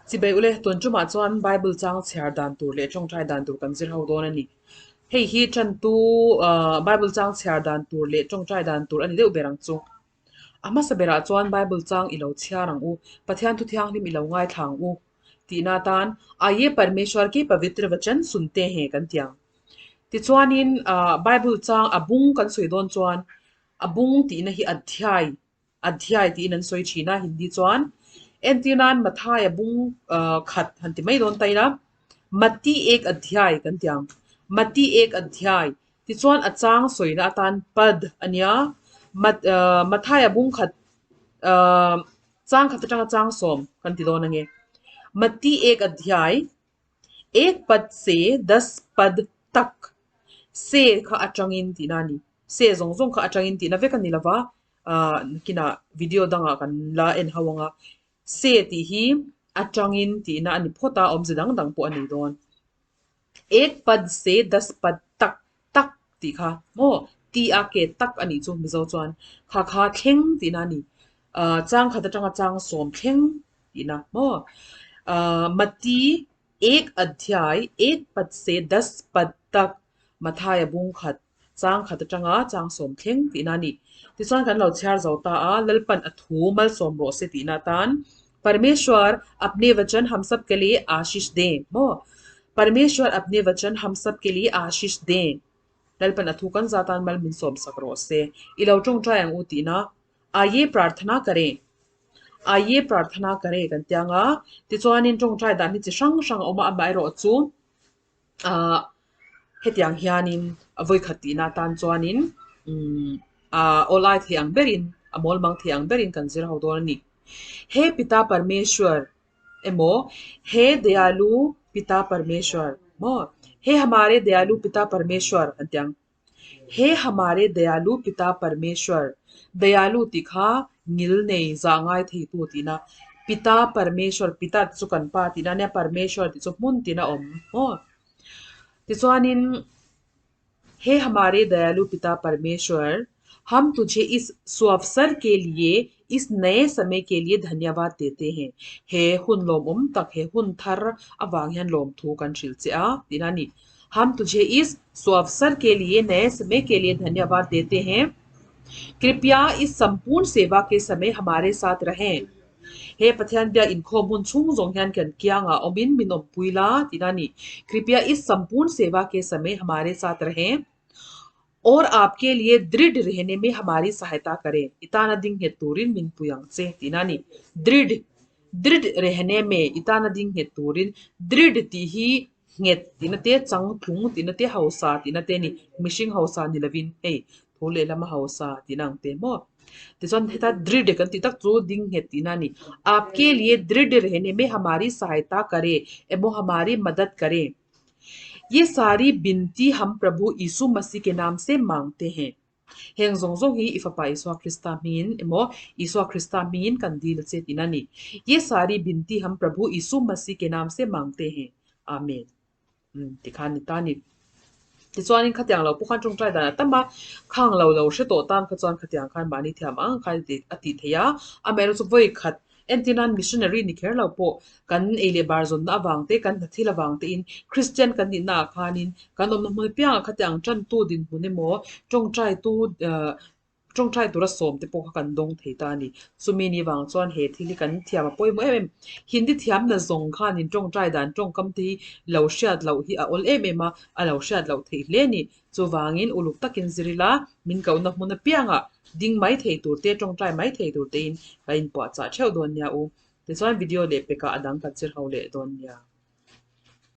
Chibai ule, tun tumah chuan Bible chang chhiar dan tur leh tawngtai dan tur kan zir ho dawn a ni. Hei hi tantu Bible chang chhiar dan tur leh tawngtai dan tur a ni deuh ber ang chu. A hmasa berah chuan Bible chang i lo chhiar ang u, Pathian thu thianghlim i lo ngaithla ang u tihna atan Aye Parmeshwar ki pavitra vachan sunte he kan ti ang. Tichuanin Bible chang a bung kan sawi dawn chuan a bung tihna hi adhyay Adhyay tiin an sawi thin a, Hindi chuan entir nan Mathaia bung khat han ti mai dawn ta ila, Mati ek adhyay kan ti ang. Mati ek adhyay tichuan a chang sawina atan pad a nia, Mathaia bung khat chang khat atanga chang sawm kan ti dawn ange. Mati ek adhyay ek pad se das pad tak se kha atangin tihna a ni. Se zawng zawng kha atangin tihna vek a ni lova, ahh nakinah video dangah kan la en ho ang a, se tih hi atangin tihna a ni phawt a, awmze dang dang pawh a nei dawn. Ek pad se das pad tak tak tih kha maw T a ke tak a nih chu Mizo chuan kha kha thleng tihna a ni. Ahh chang khat atanga chang sawm thleng tihna maw. Ahh Mati ek adhyay ek pad se das pad tak Mathaia bung khat Chang khat atanga chang sawm thleng tihna a ni. Tichuan kan lo chhiar zo ta a, Lalpan a thu malsawm rawh se tihna atan Parmeshwar apne vachan hum sab ke liye ashish de maw? Parmeshwar apne vachan hum sab ke liye ashish de Lalpan a thu kan za tan mal min sawm sak rawh se. I lo tawngtai ang u tihna Aye prarthana kare Aye prarthana kare kan ti ang a, tichuanin tawngtai dan hi chi hrang hrang a awm a, amaherawh chu Ahh hetiang hianin a vawikhat tihna atan chuanin umm ahh awlai thei ang berin a mawlmang thei ang berin kan zir ho dawn a ni. He Pita Parmeshwar emaw He Dayalu Pita Parmeshwar maw He Hamare Dayalu Pita Parmeshwar an ti ang. He hamare dayalu pita parmeshwar, dayalu tih kha ngil nei zah ngai theitu tihna, pita parmeshwar, pita tih chu kan pa tihna ania, parmeshwar tih chu hmun tihna a awm maw. Tichuanin He hamare dayalu pita parmeshwar, hum tujhe is suavsar ke liye, is naye samay ke liye dhanyavad dete hain. He hun lawmawm tak, he hun thar avang hian lawmthu kan hrilh che a tihna a ni. Hum tujhe is suavsar ke liye naye samay ke liye dhanyavad dete hain. Kripya is sampurn seva ke samay hamare saath rahen. He Pathian biak inkhawm hun chhung zawng hian kan kiangah awmin min awmpui la tihna a ni. Kripya is sampurn seva ke samay hamare saath rahen aur aapke liye dridh rehne mein hamari sahayata karen. I tana ding nghet turin min pui ang che tihna a ni. Dridh, dridh rehne mein i tana ding nghet turin dridh tih hi Nghet tihna te, changtlung tihna te, hausa tihna te a ni. Mihring hausa ni lovin hei tho lehlama hausa tihna ang te maw. Tichuan heta dridh kan tih tak chu ding nghet tihna a ni. Aapke liye dridh rehne mein hamari sahayata kare emaw hamari madad kare. Ye sari binti hum Prabhu Yisu Masih ke naam se mangte hain. Heng zawng zawng hi i Fapa Isua Krista hmingin emaw Isua Krista hmingin kan dil a che tihna a ni. Ye sari binti hum Prabhu Isu Masih ke naam se mangte hain. Amen. Umm tikhan ni ta a ni. Tichuanin khatiang lo pawh khan tawngtai dan a tam a, khang lo lo hre tawh tan kha chuan khatiang khan mahni thiam ang khan a tih theih a, amaherawhchu chu vawi khat Entir nan missionary ni kher lo pawh kan ei leh bar zawnna avang te, kan hnathil avang tein Christian kan nihna ah khanin kan awmna hmun apiangah khatiang tantu dinhmun emaw tawngtaitu eh tawngtai tura sawm te pawh kha kan dawng thei ta a ni. Chumi ni vang chuan he thil hi kan thiam a pawimawh em em. Hindi thiamna zawng khanin tawngtai dan tawngkam te hi lo hriat loh hi a awl em em a, a lo hriat loh theih hle a ni. Chuvangin uluk takin zir ila min kohna hmun apiangah ding mai thei tur te, tawngtai mai thei tur tein ka inpuahchah theuh dawn nia u. Tichuan video leh pekah a dang kan zir ho leh dawn nia.